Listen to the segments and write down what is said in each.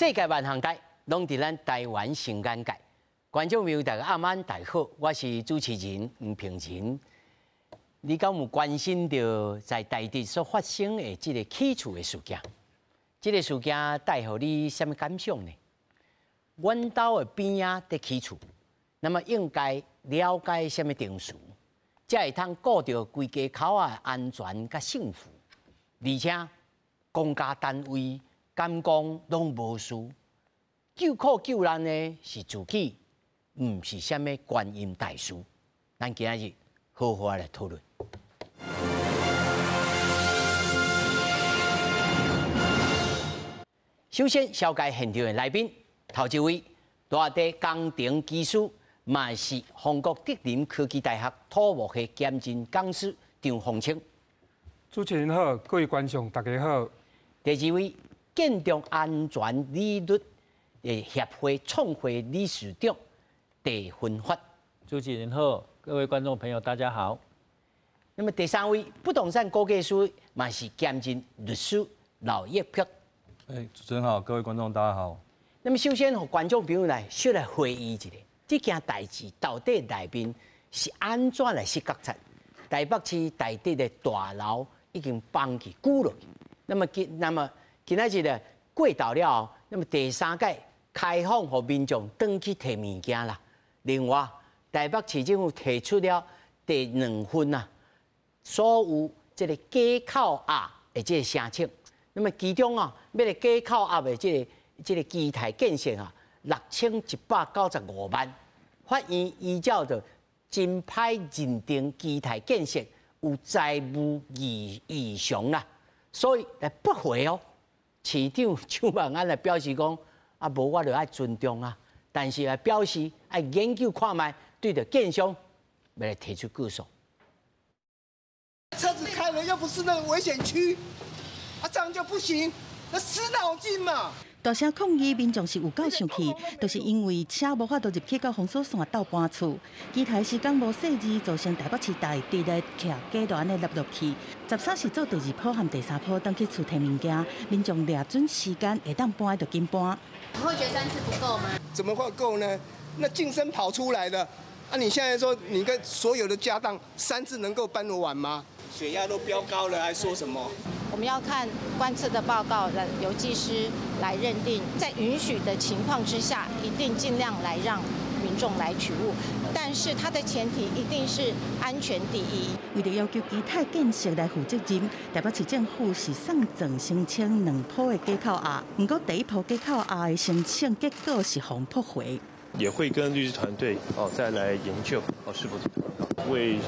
世界萬行界攏佇咱台灣新眼界。觀眾朋友大家暗安，大家好，我是主持人吳平仁。你敢有關心著在台地所發生的這个起厝的事件？這个事件帶予你啥物感想呢？阮兜的邊仔佇起厝，那麼應該了解啥物程序，才會通顧著規家口仔的安全佮幸福？而且公家單位敢講攏無事，救苦救難的是自己，毋是啥物觀音大師。咱今仔日好好來討論。首先，紹介現場的來賓，頭一位，大地工程技師，嘛是宏國德林科技大學土木系兼任講師張宏清。主持人好，各位觀眾大家好。第二位，建築安全理論的協會創會理事長鄭芬發。主持人好，各位觀眾朋友大家好。那麼第三位，不動產估計師，嘛是兼任律師劉業碧。欸，主持人好，各位觀眾大家好。那麼首先，予觀眾朋友來小來回憶一下，這件代誌到底內面是按怎來失覺察？台北市台地的大樓已經崩去、龜落去。那麼今仔日咧過頭了後，那麼第三屆開放予民眾轉去提物件啦。另外，台北市政府提出了第兩份啊，所有這个假扣押的這个申請。那麼其中啊，欲來假扣押的這个基泰建設啊，6195萬，法院依照著真歹認定基泰建設有財務異常啦，所以來駁回哦。市長蔣萬安來表示講，啊，無我就愛尊重啊，但是來表示愛研究看覓，對著建商欲來提出告訴。車子開了又不是那個危險區，啊，這樣就不行，那死腦筋嘛。大聲抗議，民眾是有夠生氣，就是因為車無法度入去到封鎖線鬥搬厝，基泰施工無細緻，造成台北市大直的徛假欄的落落去。13是做第二波和第三波，轉去厝提物件，民眾掠準時間會當搬就緊搬。你會覺得三次不夠嗎？怎麼會夠呢？那淨身跑出來的，啊！你現在說你跟所有的家當三次能夠搬得完嗎？血壓都飆高了，還說什麼？我們要看觀測的報告，由技師來認定，在允許的情況之下，一定盡量來讓民眾來取物，但是它的前提一定是安全第一。為著要求基泰建設來負責任，台北市政府是送贈申請兩波的假扣押，毋過第一波假扣押的申請結果是予駁回。也會跟律師團隊哦再來研究哦是否為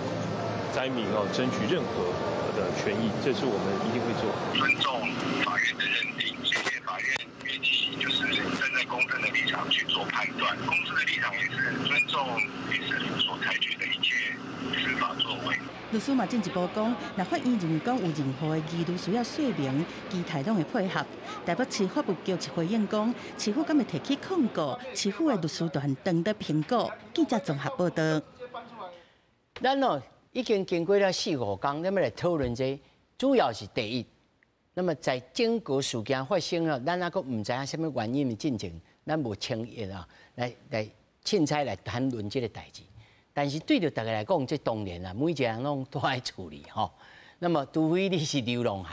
災民哦爭取任何的權益，這是我們一定會做。尊重法院的認定，謝謝法院願意就是站在公正的立場去做判斷，公正的立場也是尊重律師府所採取的一切司法作為。律師嘛進一步講，若法院認為講有任何的疑慮需要說明，基泰攏會配合。台北市法務局是回應講，市府敢會提起控告，市府的律師團正佇評估。記者綜合報道。咱哦已經經過了四五工，咱欲來討論這，主要是第一，那麼在整個事件發生了，咱猶閣毋知影啥物原因的進程，咱無輕易啊來凊彩來談論這个代誌。但是對著大家來講，這當然啦，每一个人攏都愛處理吼。那麼，除非你是流浪漢，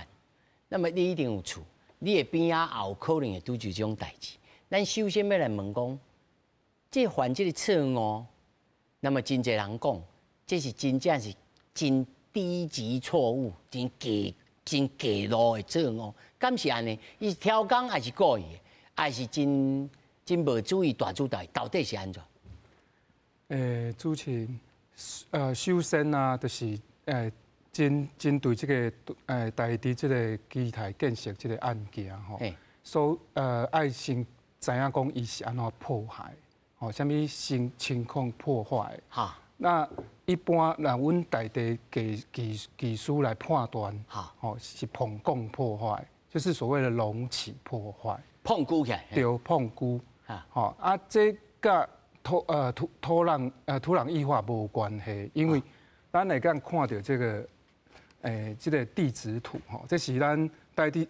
那麼你一定有厝，你的邊仔也有可能會拄著這種代誌。咱首先欲來問講，這犯這个錯誤，那麼真濟人講，這是真正是真低級錯誤，真低真低落的錯誤，敢是按呢？伊是刁工還是故意的，還是真真無注意大主代？到底是按怎？主持人，首先啊，就是針對這个台地這个基泰建設這个案件吼，所愛先知影講伊是按怎破壞，吼，啥物情況破壞。那一般若阮台地技師來判斷，吼，是膨拱破壞，就是所謂的隆起破壞。膨龜起來。對，膨龜。吼，啊，這佮土壤液化無關係，因為咱會當看著這个，這个地質圖吼，這是咱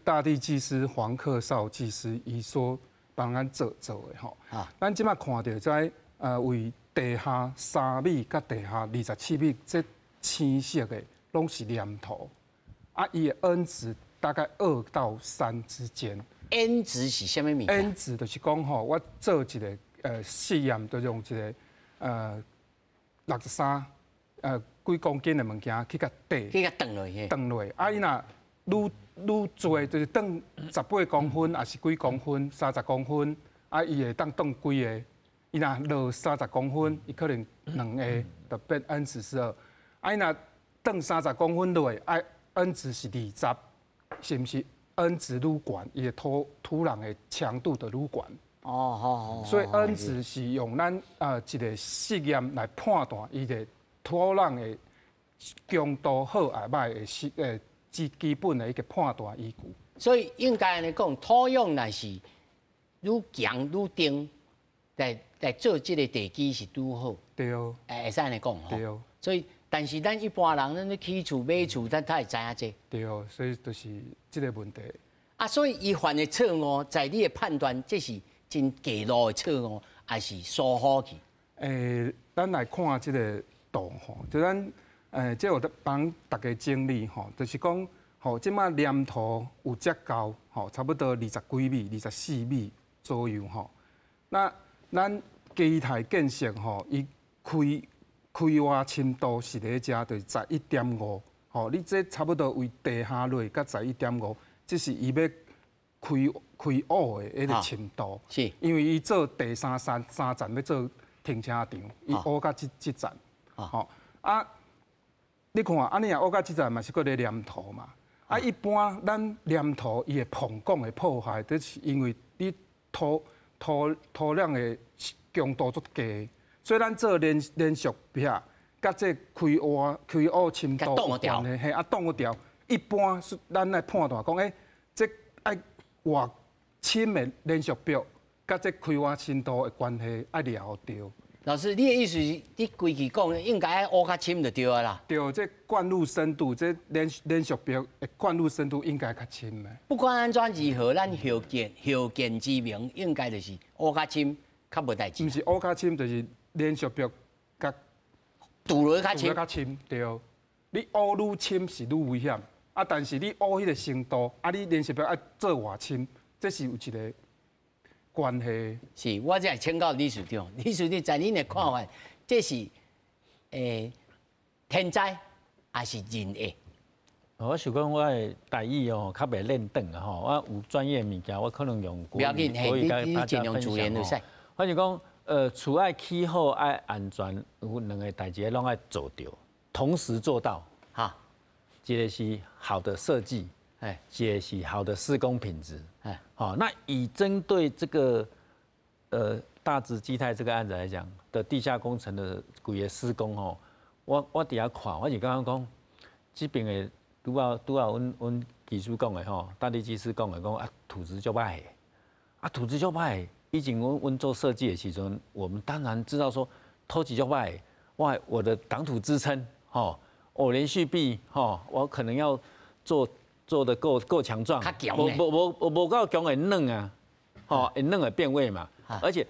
大地技師黃克少技師伊所帮咱做做的吼。咱這擺看著在位地下3米佮地下27米，這青色的攏是黏土，啊，伊的 N 值大概2到3之間。 N 值是啥物物件？N 值就是講吼，我做一個試驗，就用一個63幾公斤的物件去共綴，去共斷落去。斷落，啊，伊若愈愈濟，就是斷18公分，抑是幾公分、30公分，啊，伊會當斷幾个。伊若落30公分，伊可能2个就變 N 值是2。啊，伊若斷30公分落，啊，N 值是20，是毋是 N 值愈懸，伊的土壤的強度就愈懸。哦，好好。所以 N 值是用咱一個實驗來判斷伊的土壤的強度好抑歹的是基本的一個判斷依據。所以應該按呢講，土壤若是愈強愈定，來做這個地基是拄好。對哦。會使按呢講吼。對哦。所以，但是咱一般人，咱咧起厝買厝，咱才會知影這。對哦，所以就是這個問題。啊，所以伊犯的錯誤，在你的判斷，這是真低落的錯誤，還是疏忽去？咱來看這個圖吼，就咱這有幫大家整理吼，就是講吼，這擺黏土有遮高吼，差不多20幾米、24米左右吼。那咱基泰建設吼，伊開挖深度是咧遮，就是11.5吼。你這差不多位地下落到11.5，這是伊欲開挖的彼個深度。是。因為伊做第三層欲做停車場，伊挖到這層。吼啊！你看，按呢若挖到這層嘛是閣咧黏土嘛。啊，一般咱黏土伊會膨脹會破壞，就是因為你土壤的強度足低，所以咱做連續壁，佮這開挖深度有關係，嘿，啊擋掉。一般是咱來判斷講，這愛偌深的連續壁，佮這開挖深度的關係愛抓對。老師，你的意思是，你規氣講應該愛挖較深就對啊啦。對，這貫入深度，這連續壁的貫入深度應該較深的。不管按怎如何，咱後見之明應該就是挖較深，較無代誌。毋是挖較深，就是連續壁佮堵落較深。較深，對。你挖愈深是愈危險，啊，但是你挖彼個深度，啊，你連續壁愛做偌深，這是有一個關係。是，我這請教理事長，理事長在恁的看法，這是天災還是人禍？我想講我的台語哦，較袂練轉啊吼，我有專業物件，我可能用國語佮大家分享吼。反正講，厝愛起好，愛安全，有兩個代誌攏愛做著，同時做到。哈，一個是好的設計，一個是好的施工品質。好，那以針對這個大直基泰這個案子來講的地下工程的規個施工吼，我佇遐看，我是感覺講，這邊的拄仔阮技師講的吼，大地技師講的講啊，土質足歹的，啊土質足歹的。以前阮做設計的時陣，我們當然知道說土質足歹的，我的擋土支撐吼，我連續壁吼，我可能要做得夠強壯，無夠強會軟啊，吼會軟會變位嘛，而且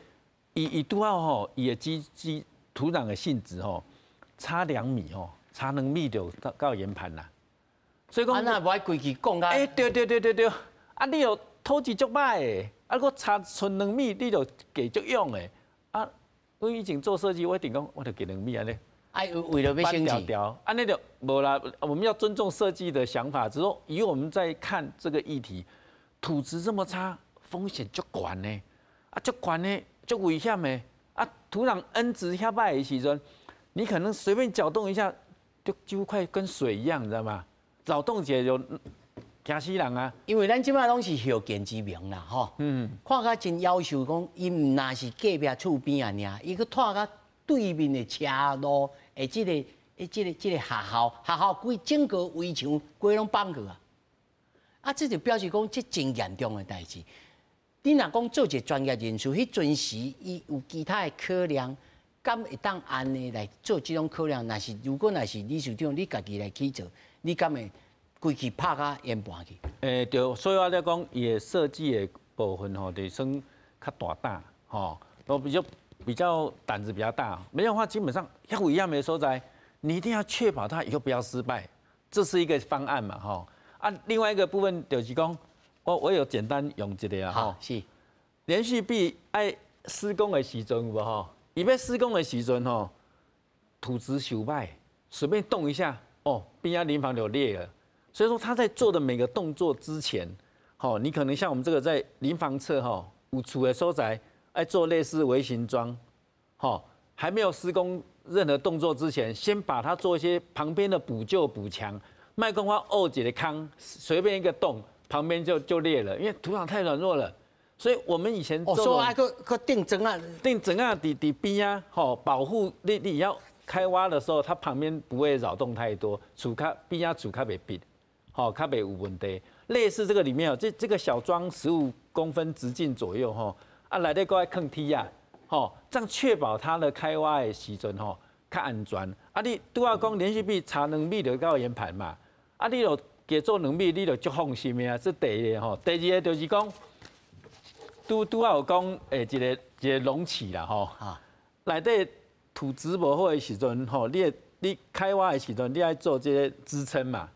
伊拄好吼，伊的基土壤的性質吼，差2米吼，差2米就到岩盤啦。所以講，啊那無愛規氣講甲。對，啊你又土質足歹的，啊閣差賰2米，你就加足勇的，啊，我以前做設計，我一定講，我就加2米按呢。啊，為了欲省錢，啊，那就無啦。我們要尊重設計的想法，只是說以我們在看這個議題，土質這麼差，風險足懸呢，啊，足懸呢，足危險的，啊，土壤 N 值遐歹的時陣，你可能隨便攪動一下，就幾乎快跟水一樣，你知道嗎？擾動一下就驚死人啊！因為咱這擺攏是後見之明啦，吼，看甲真夭壽，講伊毋若是隔壁厝邊啊爾，伊閣拖甲對面的車路。這個學校規整個圍牆規攏綁過啊！啊，這就表示講這真嚴重的代誌。你若講做一個專業人士，彼陣時伊有其他的考量，敢會當按呢來做這種考量？若是如果若是理事長，你家己來去做，你敢會規氣拍甲淹盤去？對，所以我咧講，伊的設計的部分吼，就算较大胆，吼，都比较胆子比较大。没有的话，基本上要一样没所在，你一定要确保它以后不要失败，这是一个方案嘛，吼。啊，另外一个部分就是讲，我有简单用一个啊，吼，连续壁爱施工的时阵有无吼？伊欲施工的时阵吼，土质伤䆀，随便动一下，哦，边仔林房就裂了。所以说他在做的每个动作之前，吼，你可能像我们这个在林房侧吼，有厝的所在，爱做类似微型桩，吼，还没有施工任何动作之前，先把它做一些旁边的补救补强。莫讲我挖一个空，随便一个洞，旁边就裂了，因为土壤太软弱了。所以我们以前哦，所以爱阁阁钉桩仔，钉桩仔伫伫边仔，吼，保护你要开挖的时候，它旁边不会扰动太多，厝较边仔厝较袂篦，吼，较袂有问题。类似这个里面哦，这个小桩15公分直径左右，吼，啊，内底阁爱囥铁仔，吼，这样确保它的开挖的时阵，吼，较安全。啊，你拄仔讲连续壁差2米就到岩盘嘛，啊，你若加做两米，你就足放心的啊。这第一个吼，第二个就是讲，拄拄仔有讲，诶，一个一个隆起啦，吼，内底土质无好的时阵，吼，你开挖的时阵，你爱做这个支撑嘛，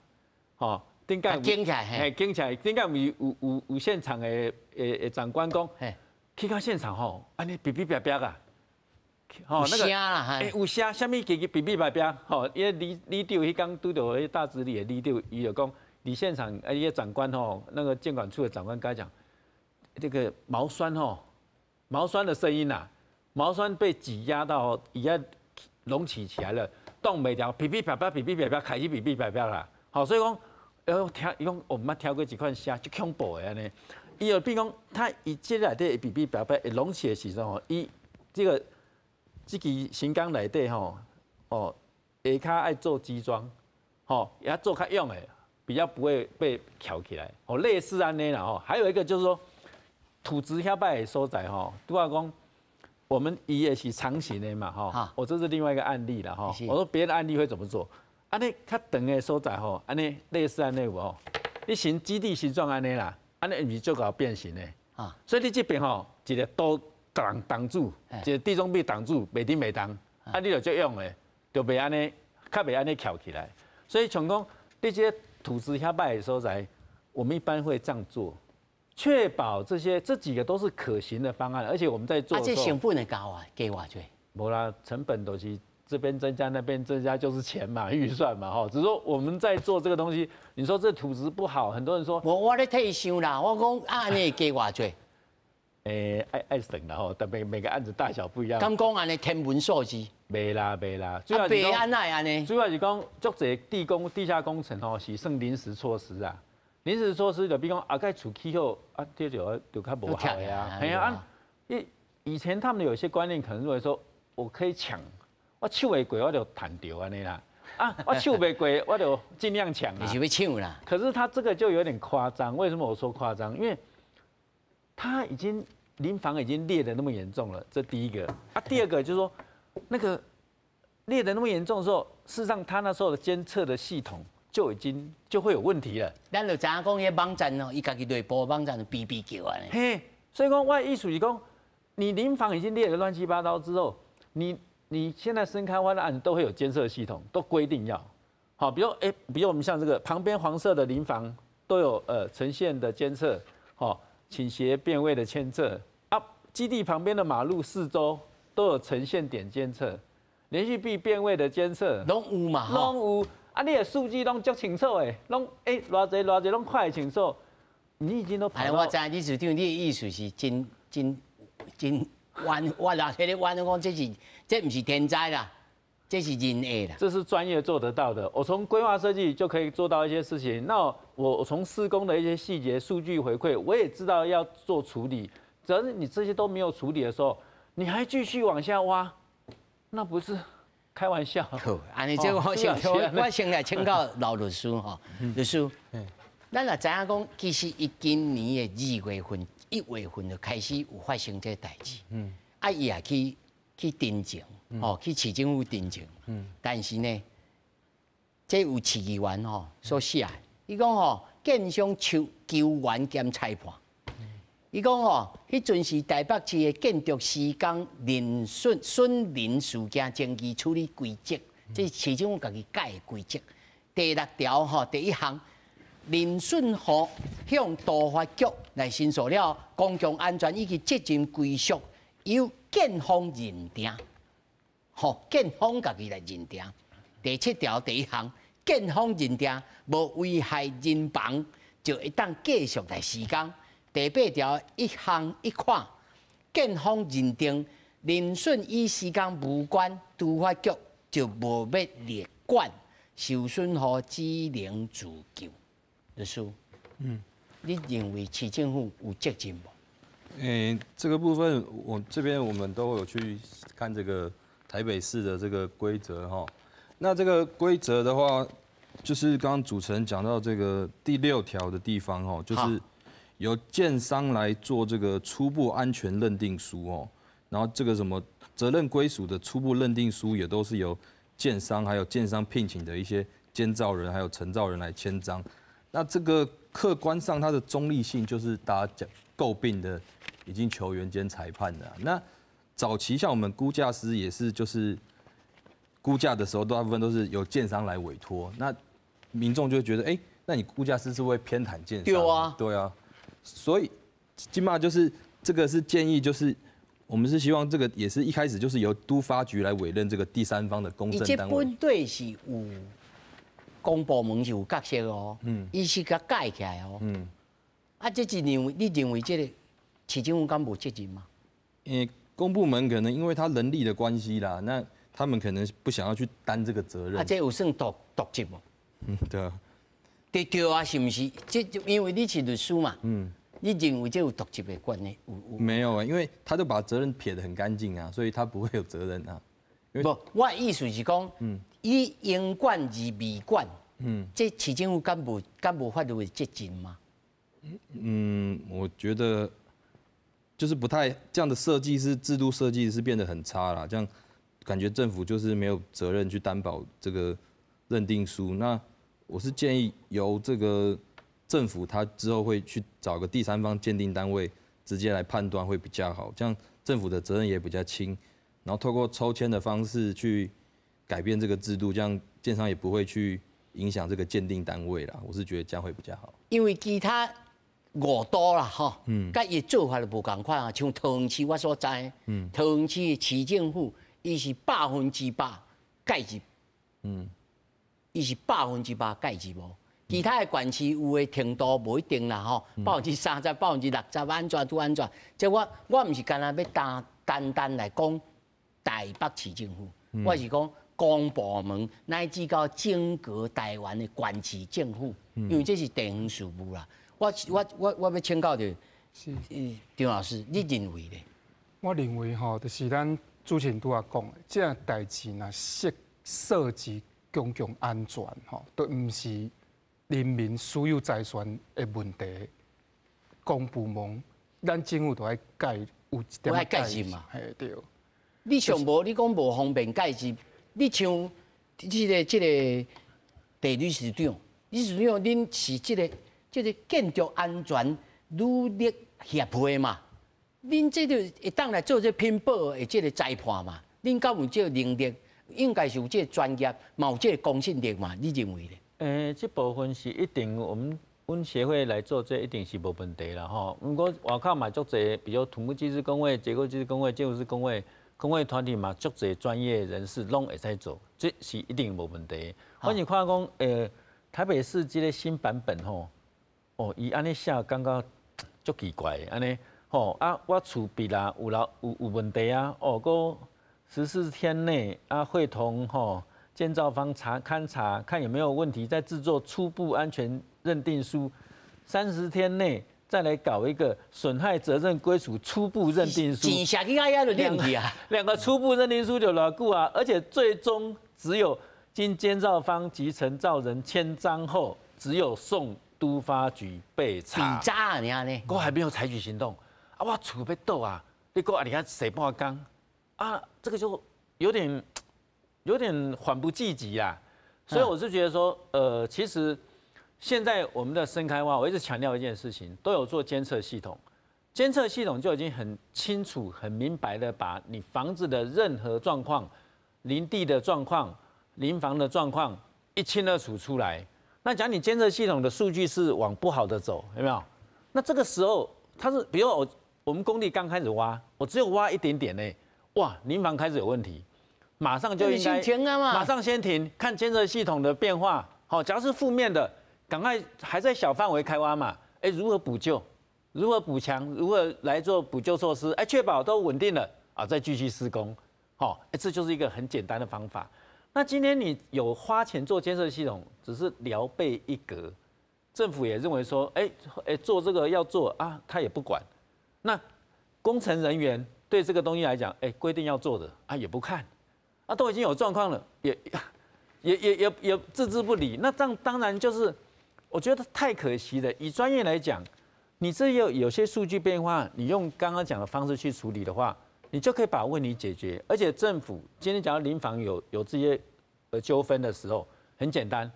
吼，顶摆顶起来，嘿，顶起来，顶摆有有有有现场的长官讲，去到现场吼，按呢哔哔叭叭啊，吼，那个，欸，有声，啥物叽叽哔哔叭叭，吼，伊个里里长彼工拄著彼大直里的里长，伊就讲，伫现场啊，伊个长官吼，那个建管处的长官共伊讲，这个锚栓吼，锚栓的声音呐，锚栓被挤压到，伊遐隆起起来了，挡袂牢，哔哔叭叭，哔哔叭叭，开始哔哔叭叭啦。好，所以讲，听，伊讲我毋捌听过这款声，足恐怖的按呢。伊就变讲，它伊这内底哔哔叭叭会隆起的时阵吼，伊这个这支型钢内底吼，哦，下跤爱做基桩，吼，也做较勇的，比较不会被翘起来。哦，类似按呢啦吼。还有一个就是说，土质遐䆀的所在吼，拄仔讲，我们伊也是长形的嘛吼，我这是另外一个案例啦吼。我说别的案例会怎么做？按呢较长的所在吼，按呢类似按呢有无？你形基地形状按呢啦，按呢毋是足𠢕变形的啊。所以你这边吼，一个刀挡挡住，一个地中壁挡住，袂振袂动，啊，你就足勇的，就袂按呢，较袂按呢翘起来。所以像讲，你这个土质遐䆀的所在，我们一般会这样做，确保这些这几个都是可行的方案，而且我们在做。啊，这成本会高啊，加偌济？无啦，成本都是这边增加那边增加就是钱嘛，预算嘛，哈。只是说我们在做这个东西，你说这土质不好，很多人说。无，我咧替伊想啦，我讲啊，按呢加偌济？欸，爱爱算啦吼，但每每个案子大小不一样。敢讲按呢天文数字？袂啦袂啦，主要是讲按呢按呢？主要是讲，足济地工地下工程吼是算临时措施啊。临时措施就比如讲，后盖厝起好啊，这就就较无效的啊。系啊，以以前他们有些观念可能认为说，我可以抢，我抢袂过我就趁著按呢啦。啊，我抢袂过我就尽量抢啊。你是欲抢啦？可是他这个就有点夸张。为什么我说夸张？因为他已经林房已经裂得那么严重了，这第一个啊。第二个就是说，那个裂得那么严重的时候，事实上他那时候的监测的系统就已经就会有问题了。咱就知影讲，彼网站哦，伊家己内部网站哔哔叫按呢。嘿，所以讲我的意思是讲，你林房已经裂得乱七八糟之后，你现在深开挖的案子都会有监测系统，都规定要好，比如哎，比如我们像这个旁边黄色的林房都有呈现的监测，好，倾斜变位的监测啊，基地旁边的马路四周都有呈现点监测，连续壁变位的监测，拢有嘛，拢有啊，你的数据拢足清楚的，拢哎偌济偌济拢看会清楚，你已经都跑。我知理事长，你的意思是真真真冤冤啦，彼个冤讲这是这毋是天灾啦，这是人为啦。这是专业做得到的。我从规划设计就可以做到一些事情。那我从施工的一些细节数据回馈，我也知道要做处理。只要是你这些都没有处理的时候，你还继续往下挖，那不是开玩笑。好，按呢这我先来请教老律师吼，律师，咱也知影讲，其实伊今年的2月份、1月份就开始有发生这个代志。啊，伊也去陈情，吼，去市政府陈情。但是呢，这有市议员吼所写的，伊讲吼，建商求球员兼裁判，伊講吼，彼陣是台北市的建築施工鄰損損鄰事件爭議處理規則，這是市政府家己改的規則。第六條吼，第一項，鄰損戶向都發局來申訴了，公共安全以及責任歸屬由建方認定，吼，建方家己來認定。第七條第一項，建方認定無危害人防，就會當繼續來施工。第八條一項一款，建方認定鄰損與施工無關，都發局就無欲列管，受損戶只能自救。律師，你認為市政府有責任無？這個部分我這邊我們都有去看這個台北市的這個規則哈。那這個規則的話，就是剛剛主持人講到這個第六條的地方哦，就是由建商來做這個初步安全認定書哦，然後這個什麼責任歸屬的初步認定書也都是由建商還有建商聘請的一些監造人還有承造人來簽章。那這個客觀上它的中立性就是大家講詬病的，已經球員兼裁判的。那早期像我們估價師也是，就是估價的時候，大部分都是由建商來委託。那民眾就會覺得，哎，那你估價師是會偏袒建商？對啊，對啊。所以，起碼就是這個是建議，就是我們是希望這個也是一開始就是由都發局來委任這個第三方的公正單位。這本對是有公部門是有角色哦，伊是共蓋起來哦，啊，這是認為你認為這個市政府敢無責任嗎？公部門可能因為他人力的關係啦，那他們可能不想要去擔這個責任。啊，這有算瀆職無？嗯，對啊。對對啊，是毋是？這因為你是律師嘛，你認為這有瀆職的關係？有？沒有啊，因為他就把責任撇得很乾淨啊，所以他不會有責任啊。無，我的意思是講，以應管而未管，這市政府敢無法律的責任嗎？嗯，我覺得就是不太這樣的設計是制度設計是變得很差啦，這樣感覺政府就是沒有責任去擔保這個認定書。那我是建議由這個政府，他之後會去找個第三方鑑定單位直接來判斷會比較好，這樣政府的責任也比較輕。然後透過抽籤的方式去改變這個制度，這樣建商也不會去影響這個鑑定單位啦。我是覺得這樣會比較好。因為其他五都啦，吼，佮伊做法就無仝款啊。像桃園市我所知，桃園市市政府伊是100%介入，伊是100%介入無。其他的縣市有的程度無一定啦，吼，30%、60%，按怎拄按怎。這我毋是干焦欲單單單來講台北市政府，我是講公部門乃至到整個台灣的縣市政府，因為這是地方事務啦。我欲請教著，是張老師，你認為咧？我認為吼，就是咱主持人拄仔講的，這個代誌若涉及公共安全吼，都毋是人民私有財產的問題。公部門，咱政府都愛介有一點介入嘛？嘿，對。你上無，你講無方便介入，你像這個地理事長，理事長，恁是這個建築安全努力協會嘛？恁這個會當來做這品保的這個裁判嘛？恁敢有這個能力？應該是有這個專業，嘛有這個公信力嘛？你認為咧？這部分是一定，我們阮協會來做，這一定是無問題啦吼。毋過外口嘛足濟，比如土木技師公會、結構技師公會、建築師公會、公會團體嘛足濟專業人士攏會使做，這是一定無問題。我是看講，台北市這個新版本吼，哦，伊按呢寫，感覺足奇怪的，按呢吼啊，我厝壁啦有老有問題啊，哦，閣14天內啊，會同吼建造方查勘察，看有沒有問題，再製作初步安全認定書，30天內再來搞一個損害責任歸屬初步認定書。錢寫去遐就認去啊，兩個初步認定書就偌久啊，而且最終只有經建造方及承造人簽章後，只有送都發局備查。備查啊，爾呢？我還沒有採取行動啊！我厝欲倒啊，你閣佇遐踅半工啊，這個就有點緩不濟急啊。所以我是覺得說，其實現在我們的深開挖，我一直強調一件事情，都有做監測系統。监测系统就已经很清楚、很明白的把你房子的任何状况、林地的状况、林房的状况一清二楚出来。那讲你监测系统的数据是往不好的走，有没有？那这个时候，它是比如我们工地刚开始挖，我只有挖一点点呢，哇，林房开始有问题，马上就应该停啊嘛，马上先停，看监测系统的变化。好，假如是负面的，赶快还在小范围开挖嘛，哎，如何补救？如何补强？如何来做补救措施？哎，确保都稳定了啊，再继续施工。好，哎，这就是一个很简单的方法。那今天你有花钱做监测系统，只是聊备一格。政府也认为说，哎哎，做这个要做啊，他也不管。那工程人员对这个东西来讲，哎，规定要做的啊，也不看，啊，都已经有状况了，也置之不理。那这样当然就是，我觉得太可惜了。以专业来讲，你这有些数据变化，你用刚刚讲的方式去处理的话，你就可以把问题解决。而且政府今天讲到林房有这些纠纷的时候，很简单，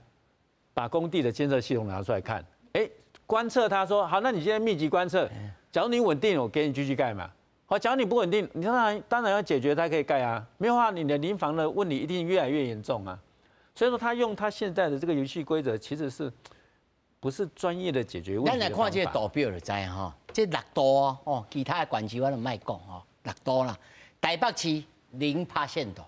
把工地的监测系统拿出来看，哎，观测他说好，那你现在密集观测，假如你稳定，我给你继续盖嘛。好，假如你不稳定，你当然要解决才可以盖啊，没有话，你的林房的问题一定越来越严重啊。所以说他用他现在的这个游戏规则，其实是不是专业的解决问题？咱来看这个图表就知吼，这6度哦，其他的县市我都莫讲吼，6度啦。台北市0%度，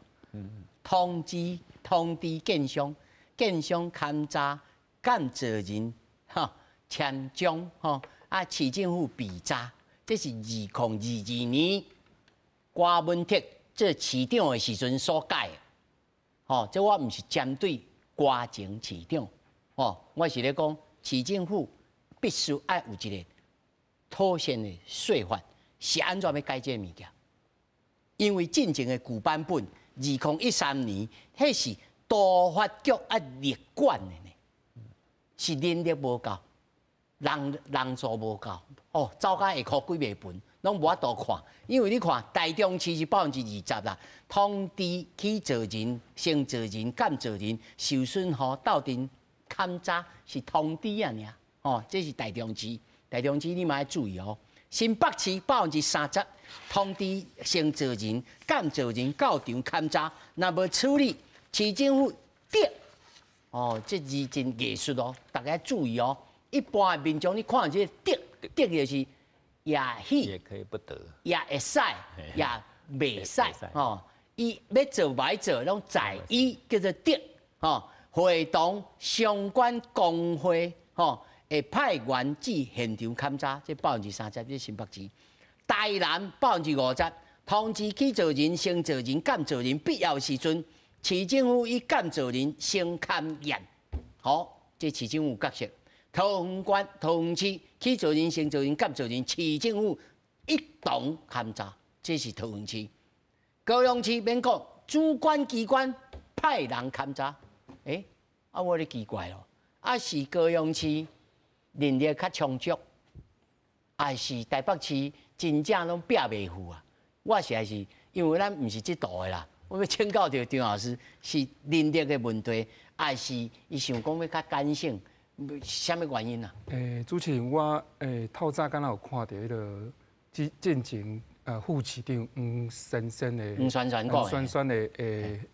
通知建商，建商勘查监造人吼签章吼，啊市政府备查，这是2022年郭文铁做市长的时阵所改的，吼，这我毋是针对郭前市长，吼，我是咧讲市政府必须爱有一个妥善的说法，是按怎欲改这个物件？因为进前的旧版本，2013年，彼是都发局爱列管的呢，是人力无够，人数无够，哦，走到下箍几袂分，拢无法度看。因为你看，台中市是20%啦，通知起造人、承造人、监造人受损户斗阵勘查是通知啊尔，哦，这是台中市，台中市你嘛爱注意哦。新北市30%，通知承造人、监造人到场勘查，若无处理，市政府得哦，这字真艺术哦，大家注意哦。一般的民众你看这个得得就是也许也可以不得，也会使，也袂使哦。伊欲做歹做，拢在意叫做得哦。会同相关工会吼，会派员至现场勘查，这30%，这新北市。台南50%，通知起造人、承造人、监造人，必要时阵，市政府与监造人先勘验。好，这市政府角色。桃园县、桃园市起造人、承造人、监造人，市政府一同勘查，这是桃园市。高雄市免讲，主管机关派人勘查。欸，啊，我咧奇怪咯，啊是高雄市人力较充足，还是台北市真正拢拼袂赴啊？我实在是因为咱毋是这道的啦，我欲请教著张老师，是人力的问题，还是伊想讲欲较简省，啥物原因啊？欸，主持人，我透早敢若有看著彼个进前副市长黄珊珊的黄珊珊黄珊珊的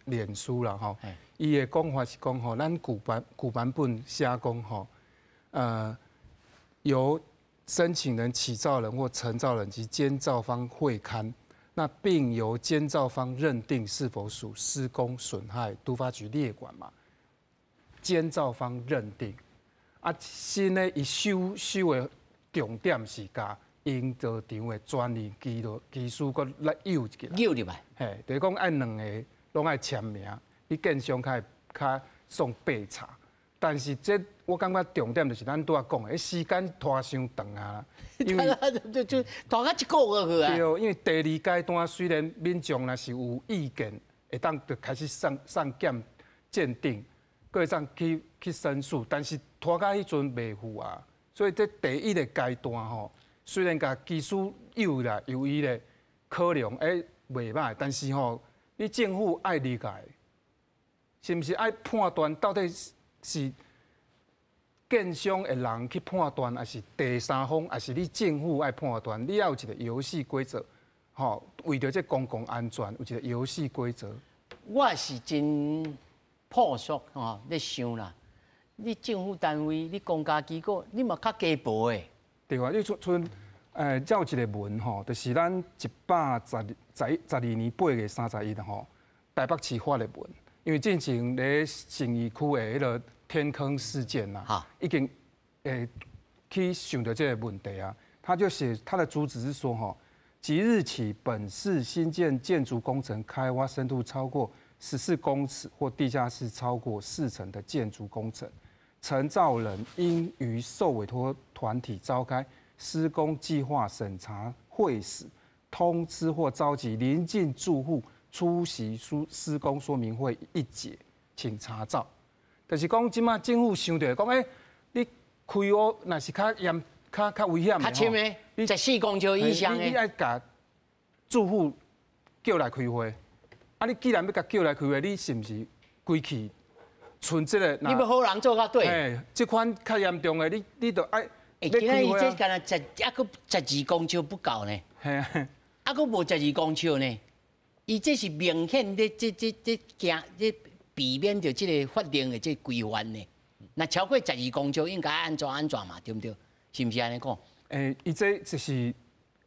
脸书啦吼，伊的讲法是讲吼，咱旧版本写讲吼，由申请人、起造人或承造人及监造方会勘，那并由监造方认定是否属施工损害，都发局列管嘛。监造方认定，啊，新的伊修修的重点是共营造厂的专业技师阁来诱一个，诱入来，嘿，就是讲爱两个拢爱签名，你建商较会较爽备查。但是这我感觉重点就是咱拄仔讲的，时间拖伤长啊，因为就拖到一个月去啊。对，因为第二阶段虽然民众若是有意见，会当就开始送检鉴定，阁会当去申诉，但是拖到彼阵袂赴啊。所以这第一个阶段吼，虽然共技师诱啦，有伊的考量，欸，袂䆀，但是吼，你政府爱理解，是毋是爱判断到底是建商的人去判斷，抑是第三方，抑是你政府愛判斷，你要有一個遊戲規則，吼，為著這公共安全有一個遊戲規則。我是真樸素吼，咧想啦，你政府單位，你公家機構，你嘛較雞婆的。對啊，你賰這有一個文吼，就是咱112年8月31吼，台北市發的文，因為進前咧信義區的彼個天坑事件啦，已經去想著這個問題啊，他就寫他的主旨是說吼，即日起本市新建建築工程開挖深度超過14公尺或地下室超過4層的建築工程，承造人應於受委託團體召開施工計劃審查會時，通知或召集鄰近住戶出席施工說明會一節，請查照。就是講，這馬政府想著講，你開挖若是較嚴、較危險的，較深的，你14公尺以上的，你愛共住戶叫來開會。啊，你既然欲共叫來開會，你是毋是規氣賰這個？你欲予人做到底。這款較嚴重的，你著愛。今仔日這敢若十，猶閣12公尺不夠呢。猶閣無十二公尺呢。伊這是明顯咧，這驚這避免著這個法令的這規範呢。若超過十二公尺，應該按怎按怎嘛，對毋對？是毋是按呢講？伊這就是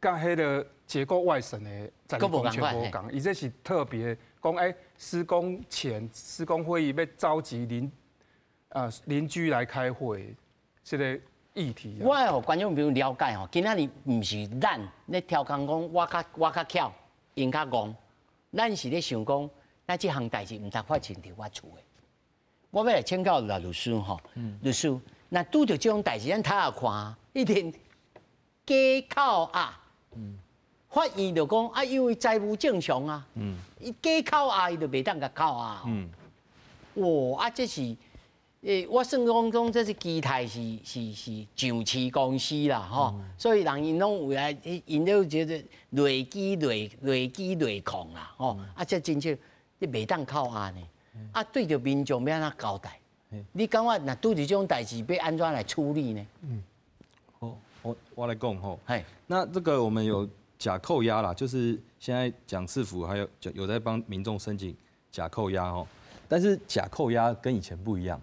佮彼個結構外審的十二公尺無仝，伊這是特別講，施工前施工會議欲召集鄰居來開會，這個議題。我愛予觀眾朋友了解吼，今仔日毋是咱咧刁工講，我較巧，𪜶較戇，咱是咧想講，咱這項代誌毋通發生佇我厝的。我欲來請教賴律師吼，律師，若拄著這種代誌，咱頭下看，一定假扣押，法院就講啊，因為財務正常啊，伊假扣押伊就袂當共扣押。哇，啊，這是，我算講這是基泰是上市公司啦，吼，所以人𪜶攏有來，𪜶都覺得累積累累積累控啦，吼，啊，這真正你袂當扣押呢，啊，對著民眾欲按怎交代？你感覺若拄著這種代誌，欲按怎來處理呢？好，我來講吼。那這個我們有假扣押啦，就是現在蔣市府還有在幫民眾申請假扣押吼，但是假扣押跟以前不一樣，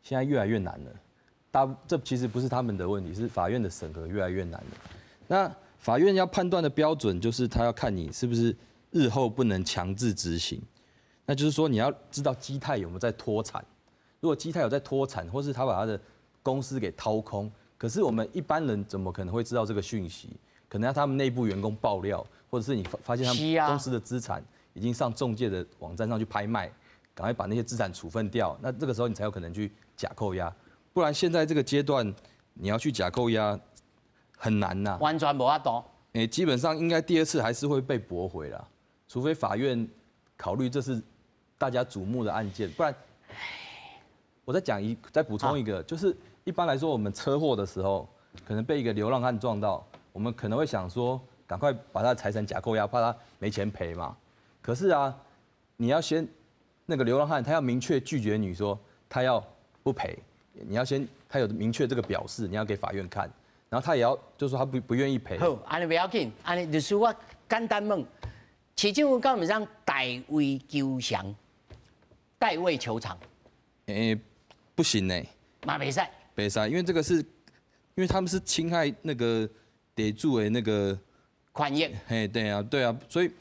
現在越來越難了。這其實不是他們的問題，是法院的審核越來越難了。那法院要判斷的標準就是他要看你是不是日後不能強制執行，那就是說你要知道基泰有沒有在脫產。如果基泰有在脫產，或是他把他的公司給掏空，可是我們一般人怎麼可能會知道這個訊息？可能要他們內部員工爆料，或者是你發現他們公司的資產已經上仲介的網站上去拍賣，趕快把那些資產處分掉，那這個時候你才有可能去假扣押，不然現在這個階段你要去假扣押很難吶。完全無法度。基本上應該第二次還是會被駁回啦，除非法院考慮這是大家矚目的案件，不然。我再講一，再補充一個，就是一般來說，我們車禍的時候，可能被一個流浪漢撞到，我們可能會想說，趕快把他的財產假扣押，怕他沒錢賠嘛。可是啊，你要先那個流浪漢，他要明確拒絕你說他要不賠，你要先他有明確這個表示，你要給法院看，然後他也要就是說他不願意賠。好，按呢袂要緊，按呢律師我簡單問，市政府敢毋通代為求償，代位求償？不行呢，嘛袂使，袂使，因為這個是，因為他們是侵害那個地主的那個權益。嘿，對啊，對啊，所以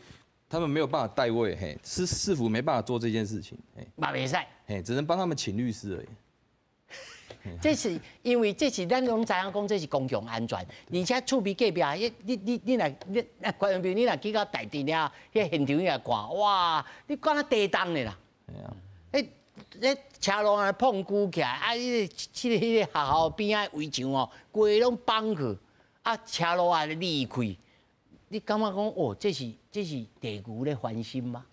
他們沒有辦法代位，嘿，是市府沒辦法做這件事情，嘿，嘛袂使，嘿，只能幫他們請律師而已。這是因為這是咱攏知影講，這是公共安全，而且厝邊隔壁，你若你觀眾朋友，你若去到大直了，彼現場來看，哇，你敢若地動的啦。咧車路啊碰龜起來，啊，彼個學校邊仔圍牆哦，規攏崩去，啊，車路也裂開，你感覺講哦，這是地球咧翻身嗎？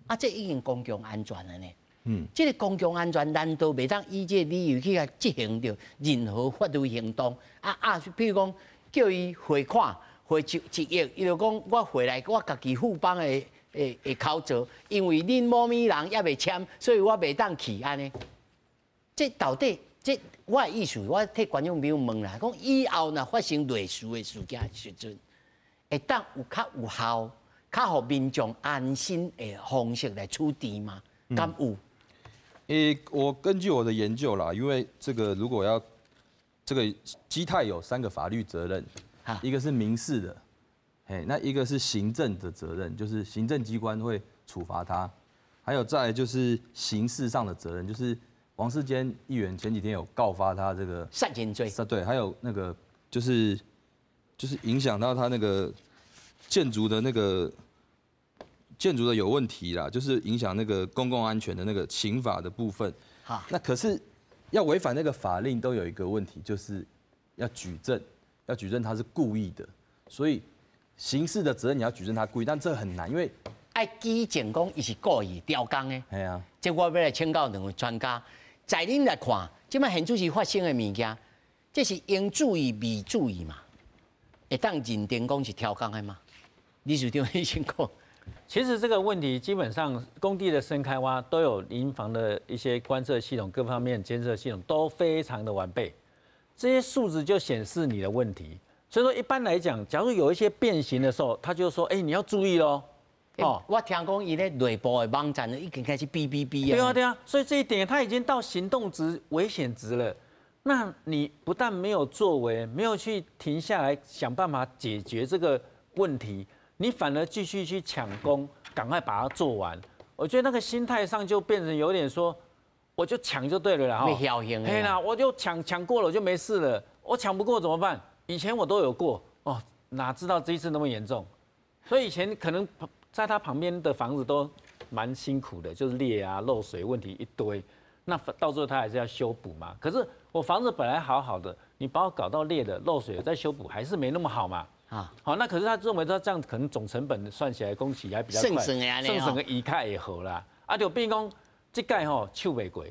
啊，這已經公共安全了呢。這個公共安全難道袂當以這個理由去共執行著任何法律行動？啊，比如講叫伊匯款匯一億，伊就講我匯來我家己富邦的。會口座，因為恁某物人猶未簽，所以我袂當去按呢。這到底這我的意思，我替觀眾朋友問啦，講以後若發生類似的事件的時陣，會當有較有效、較予民眾安心的方式來處置嗎？敢有？我根據我的研究啦，因為這個如果要這個基泰有三個法律責任，一個是民事的，嘿，那一個是行政的責任，就是行政機關會處罰他，還有再來就是刑事上的責任，就是王世堅議員前幾天有告發他這個殺人罪，對，還有那個就是影響到他那個建築的那個建築的有問題啦，就是影響那個公共安全的那個刑法的部分。好，那可是要違反那個法令都有一個問題，就是要舉證，要舉證他是故意的，所以刑事的責任你要舉證他故意，但這很難，因為愛舉證講伊是故意刁工的。係啊，這我欲來請教兩位專家，在恁來看，這擺現主時發生的物件，這是應注意未注意嘛？會當認定講是刁工的嗎？理事長，你先講。其實這個問題基本上工地的深開挖都有鄰房的一些觀測系統，各方面監測系統都非常的完備，這些數字就顯示你的問題。所以說一般來講，假如有一些變形的時候，他就說：哎，你要注意咯。哦，我聽講伊咧內部的網站已經開始嗶嗶嗶啊。對啊對啊，所以這一點他已經到行動值危險值了。那你不但沒有作為，沒有去停下來想辦法解決這個問題，你反而繼續去搶工，趕快把它做完。我覺得那個心態上就變成有點說，我就搶就對了啦。欲僥倖。嘿啦，我就搶搶過了我就沒事了。我搶不過怎麼辦？以前我都有過哦，哪知道這一次那麼嚴重。所以以前可能在他旁邊的房子都蠻辛苦的，就是裂啊、漏水問題一堆。那到最後他還是要修補嘛。可是我房子本來好好的，你把我搞到裂的、漏水再修補，還是沒那麼好嘛。啊，好，那可是他認為說這樣可能總成本算起來工期還比較快，算算個伊較會好啦。啊，就變講這蓋吼手袂過，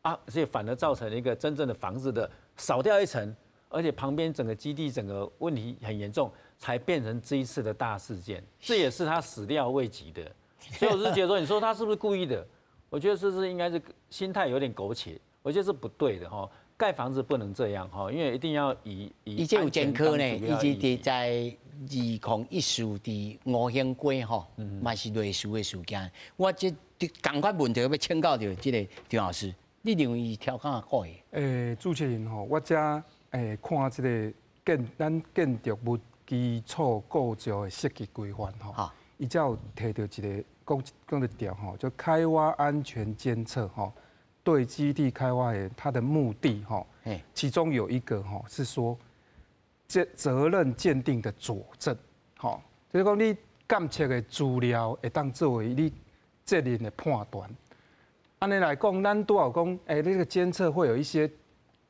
啊，所以反而造成一個真正的房子的少掉一層，而且旁邊整個基地整個問題很嚴重，才變成這一次的大事件。這也是他始料未及的。所以我是覺得說，你說他是不是故意的？我覺得這是應該是心態有點苟且，我覺得是不對的哈。蓋房子不能這樣哈，因為一定要以伊這有前科呢，伊這佇在2014佇吳興街吼，嘛是類似的事件。我這仝款問題欲請教著這個張老師，你認為伊刁工抑故意？主持人吼，我遮看這個建咱建築物基礎構造的設計規範吼，伊才有提著一個講講一條吼，就開挖安全監測吼。對基地開挖的它的目的哈，其中有一個哈是說，這責任鑑定的佐證，吼，就是講你監測的資料會當作為你責任的判斷。按呢來講，咱拄仔有講，那個監測會有一些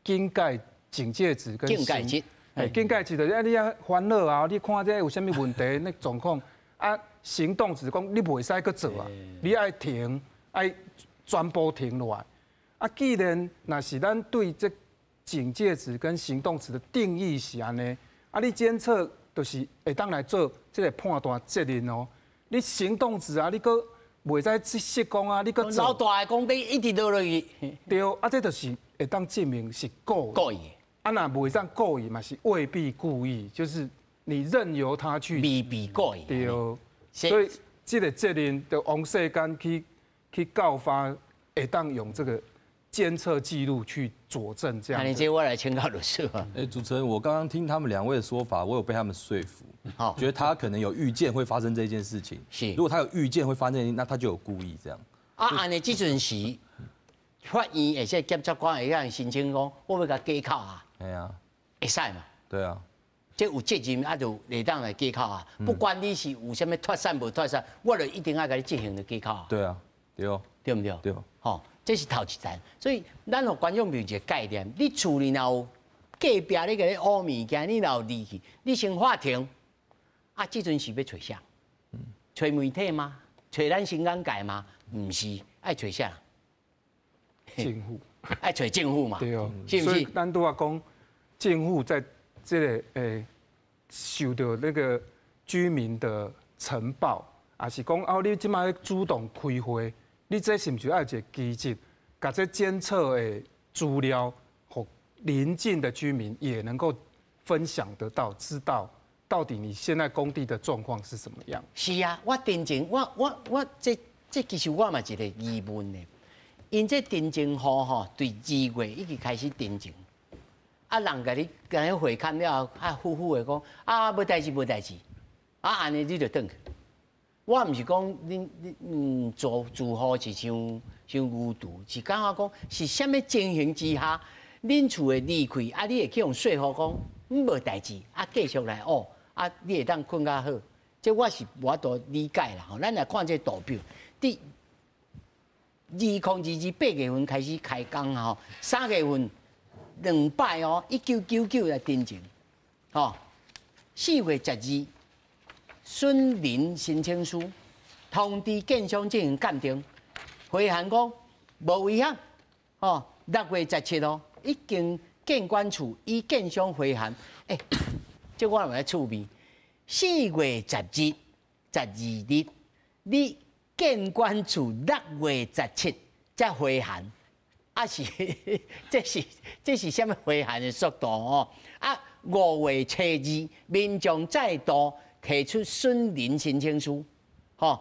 警戒警戒值跟警戒值，警戒值就是啊，你啊煩惱啊，你看這有啥物問題，那狀況啊，行動值講你袂使閣做啊，你愛停，愛全部停落來。啊，既然若是咱對這警戒值跟行動值的定義是按呢，啊，你監測就是會當來做這個判斷責任哦。你行動值啊，你閣袂使失工啊，你閣老大的工地一直落落去。對，啊，這就是會當證明是故意。故意。啊，若袂當故意嘛，是未必故意，就是你任由他去。未必故意。對，所以這個責任就王世堅去告發，會當用這個監測記錄去佐證這樣。那你這我來請教律師啊。哎，主持人，我剛剛聽他們兩位的說法，我有被他們說服，好，覺得他可能有預見會發生這件事情。是，如果他有預見會發生，那他就有故意這樣。啊，按呢這陣時，法院會使檢察官會當申請講，我欲共加扣啊。係啊。會使嘛？對啊。這有責任啊，就會當來加扣啊。不管你是有啥物脫散無脫散，我就一定愛共你執行的加扣啊。對啊，對哦。對毋對？對。吼。這是頭一層，所以咱予觀眾朋友一個概念：你厝裡若有隔壁咧共你烏物件，你若有離去，你先喊停。啊，這陣是欲揣誰？揣媒體嗎？揣咱新港界嗎？毋是，愛揣啥？政府。愛揣政府嘛？對哦，是毋是？所以咱拄仔講，政府在這個受到那個居民的呈報，也是講哦，你這擺主動開會。你這是毋是愛一個機制，共這監測的資料邻近的居民也能够分享得到，知道到底你現在工地的狀況是什麼樣。是啊，我定前我這其實我嘛一個疑問呢。𪜶這鎮靜戶吼，對2月已經開始鎮靜，啊人共你共你會勘了後，啊呼呼的講啊無代誌無代誌，啊按呢你就轉去。我毋是講恁恁住住戶是傷傷愚愚，是感覺講是啥物情形之下，恁厝會離開，啊你會去予說服講無代誌，啊繼續來哦，啊你會當睏較好，這我是無法度理解啦吼。咱來看這圖表，佇2022 8月份開始開工吼，3月份兩擺哦，1999來鎮靜，吼，4月12損鄰申請書通知建商進行鑑定，回函講無危險，吼，6月17號已經建管處以建商回函，欸，這我嘛來趣味，4月10日、12日，你建管處6月17才回函，啊是，這是啥物回函的速度哦？啊，5月初2，民眾再度提出損鄰申請書，吼，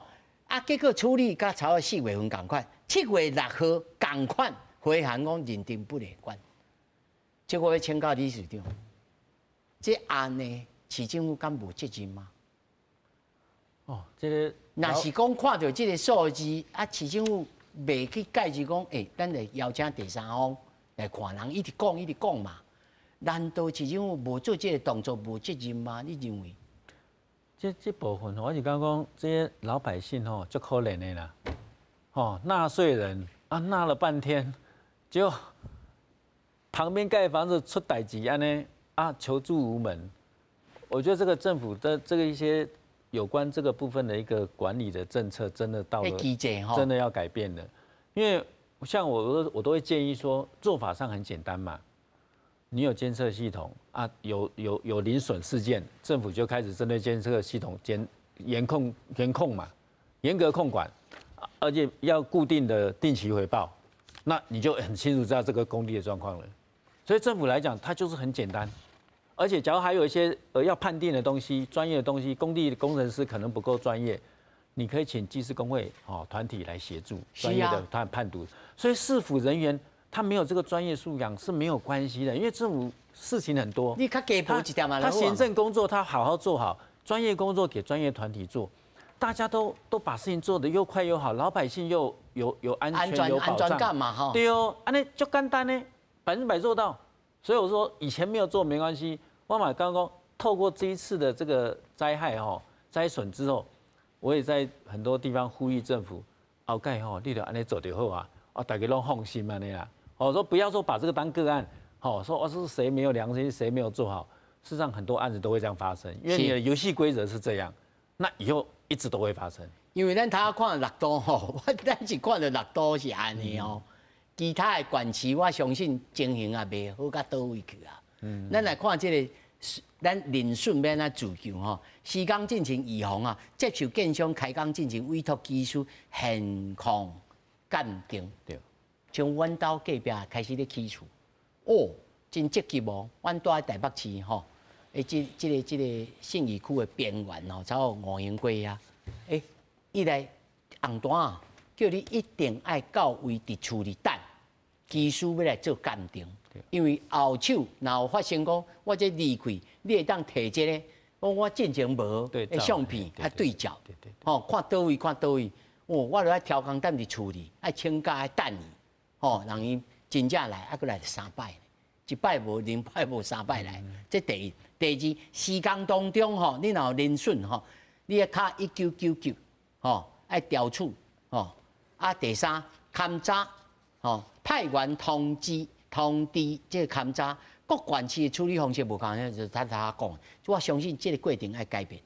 啊，結果處理甲差不多4月份仝款，7月6號仝款回函講認定不列管，這我欲請教理事長，這按呢市政府敢無責任嗎？哦，這個若是講看著這個數字，啊，市政府袂去介入講，欸，咱來邀請第三方來看，人一直講一直講嘛，難道市政府無做這個動作無責任嗎？你認為？這部分我是感覺講，這些老百姓吼足可憐的啦，吼納稅人啊納了半天，就旁邊蓋房子出代誌按呢啊求助無門。我覺得這個政府的這個一些有關這個部分的一個管理的政策，真的到了真的要改變的。因為像我都會建議說，做法上很簡單嘛，你有監測系統啊，有鄰損事件，政府就開始針對監測系統嚴控嘛，嚴格控管，而且要固定的定期回報，那你就很清楚知道這個工地的狀況了。所以政府來講，它就是很簡單。而且，假如還有一些要判定的東西、專業的東西，工地的工程師可能不夠專業，你可以請技師公會哦團體來協助專業的判讀。所以市府人員他沒有這個專業素養是沒有關係的，因為政府事情很多。你較基本一點嘛。他行政工作他好好做好，專業工作給專業團體做，大家都把事情做得又快又好，老百姓又有安全有保障嘛哈。對哦，按呢足簡單呢，100%做到。所以我說以前沒有做沒關係。我嘛剛剛透過這一次的這個災害吼災損之後，我也在很多地方呼籲政府，後蓋吼你就按呢做就好啊，啊大家攏放心按呢啦。我說不要說把這個當個案，吼說哦是誰沒有良心，誰沒有做好。事實上很多案子都會這樣發生，因為你的遊戲規則是這樣，那以後一直都會發生。因為咱頭看六都吼，我咱是看著六都是按呢哦，其他的縣市我相信情形也袂好甲佗位去啊。咱來看這個。咱鄰損欲按怎自救吼？施工進前預防啊，接受建商開工進前委託技師現況鑑定。對，像阮兜隔壁開始咧起厝，哦，真積極哦。阮住佇台北市吼，欸，這個信義區的邊緣吼，差不多吳興街啊，欸，伊來紅單啊，叫你一定愛到位佇厝裡等，技師欲來做鑑定。因為後手若有發生講，我這離開，你會當提這個，講我進前無的相片愛對照，吼，看佗位看佗位，哦，我著愛挑工踮佇厝裡，愛請假愛等伊，吼，人伊真正來，猶閣來三擺，一擺無，兩擺無，三擺來。這第一，第二，施工當中吼，你若有鄰損吼，你愛敲1999，吼，愛調處，吼，啊，第三，勘查，吼，派員通知。通知這個勘查，各縣市的處理方式無仝，就是他他講，我相信這個過程愛改變。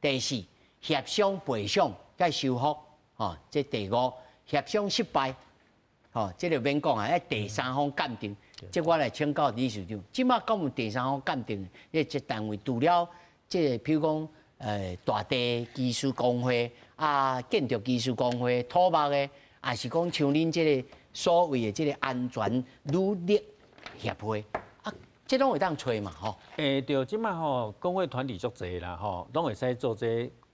第四，協商賠償佮修復，吼，這第五，協商失敗，吼，這個免講啊，愛第三方鑑定。這我來請教理事長，這馬敢有第三方鑑定？這單位除了這個，比如講，大地技師公會啊，建築技師公會、土木的，還是講像恁這個所謂的這個安全努力協會，這攏會當揣嘛吼。欸，對，這擺吼工會團體足濟啦吼，攏會使做這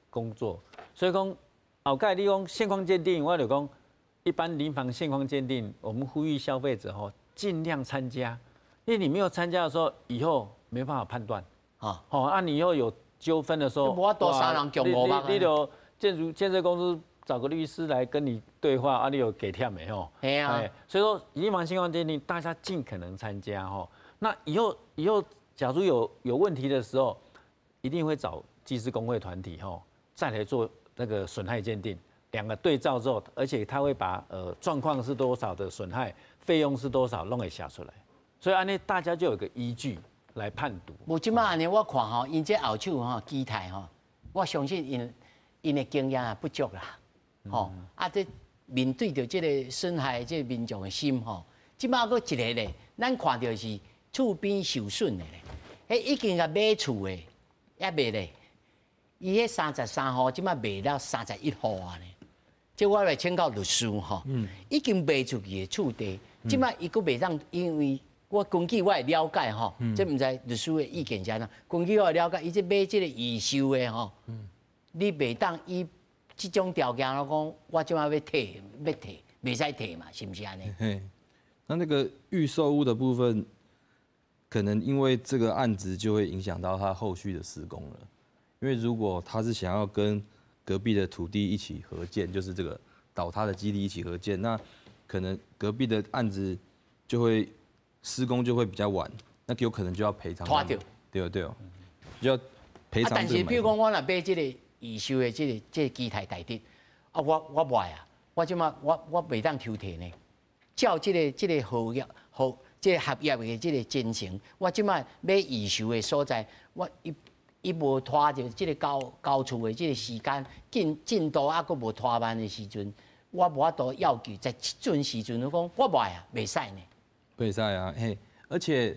工作。所以講後蓋你講現況鑑定，我就講一般民房現況鑑定，我們呼籲消費者吼盡量參加，因為你沒有參加的時候，以後沒辦法判斷。啊，好，啊，你以後有糾紛的時候，無法度三人共五百。你就建設公司找個律師來跟你對話，啊，你有給忝的吼？係啊。所以說民房現況鑑定，大家盡可能參加吼。那以後，假如有問題的時候，一定會找技師工會團體吼，再來做那個損害鑑定，兩個對照之後，而且他會把狀況是多少的損害，費用是多少，攏會寫出來。所以按呢大家就有個依據來判讀。無這擺按呢，我看吼，𪜶這後手吼，基泰吼，我相信𪜶的經驗也不足啦，吼啊，這面對著這個損害這個民眾的心吼，這擺閣一個咧，咱看著是厝邊受損的咧，彼已經共買厝的，猶未咧，伊彼33戶，這擺賣了31戶啊咧，這我來請教律師吼，已經賣出去的厝地，這擺伊閣袂當，因為我根據我的了解吼，這毋知律師的意見是按怎？根據我的了解，伊這買這個預售的吼，你袂當以這種條件來講，我這擺欲退，欲退，袂使退嘛，是毋是按呢？嘿，那個預售屋的部分，可能因為這個案子就會影響到他後續的施工了。因為如果他是想要跟隔壁的土地一起合建，就是這個倒塌的基地一起合建，那可能隔壁的案子就會施工就會比較晚，那有可能就要賠償。拖著。對對，就要賠償。但是，比如講，我若買這個預售的這個基泰大宅，啊，我賣啊，我這擺我袂當抽提呢。照這個合約合這個合約的這個精神，我這擺買預售的所在，我伊無拖著這個交厝的這個時間進度啊，閣無拖慢的時陣，我無法度要求在這陣時陣，我講我賣啊，袂使呢。袂使啊，嘿，而且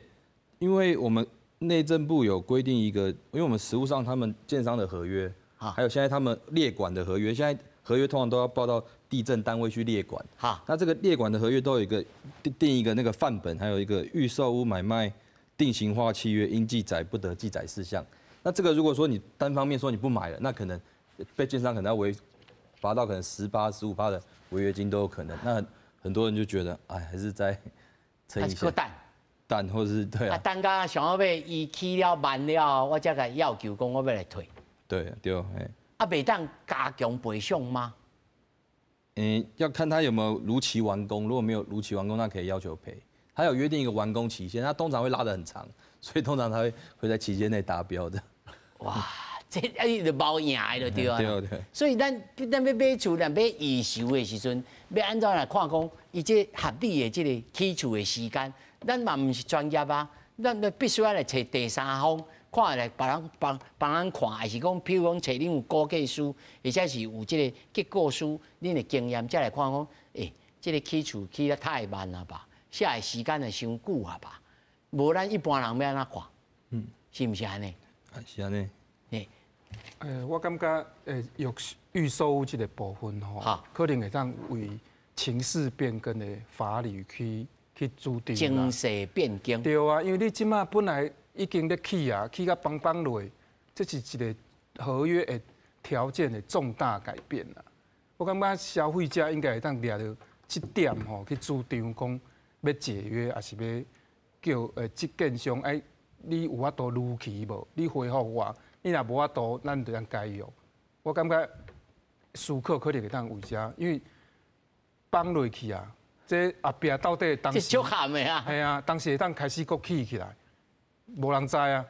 因為我們內政部有規定一個，因為我們實務上他們建商的合約，還有現在他們列管的合約，現在合約通常都要報到地政單位去列管。那這個列管的合約都有一個定一個那個範本，還有一個預售屋買賣定型化契約應記載不得記載事項。那這個如果說你單方面說你不買了，那可能被建商可能要違罰到可能10%、15%的違約金都有可能。那很多人就覺得，哎，還是再撐一下。等，或者是對啊。等到上後尾伊起了慢了，我才共要求講我欲來退。對對，嘿。啊，袂當加強賠償嗎？嗯，要看他有沒有如期完工。如果沒有如期完工，那可以要求賠。他有約定一個完工期限，他通常會拉得很長，所以通常他會在期間內達標的。哇，這啊伊就無贏的就對啊。對對。所以咱欲買厝，若買預售的時陣，欲按怎來看講，伊這合理的這個起厝的時間，咱嘛毋是專業啊，咱必須愛來揣第三方，看來別人幫幫咱看，還是講，譬如講揣恁有估計師，或者是有這個結構師，恁的經驗才來看講，欸，這個起厝起得太慢了吧，寫的時間會傷久啊吧？無咱一般人欲按怎看？嗯，是毋是按呢？是按呢。我感覺預售屋這個部分吼，可能會當為情勢變更的法理去主張。情勢變更。對啊，因為你這擺本來已經咧起啊，起甲崩崩落，這是一個合約的條件的重大改變啦。我感覺消費者應該會當掠著這點吼去主張講欲解約，抑是欲叫這建商愛你有法度如期無？你回復我，你若無法度，咱就通解約。我感覺思考可能會當為遮，因為放落去啊，這後壁到底當時，這足慘的啊！係啊，當時會當開始閣起起來，無人知啊。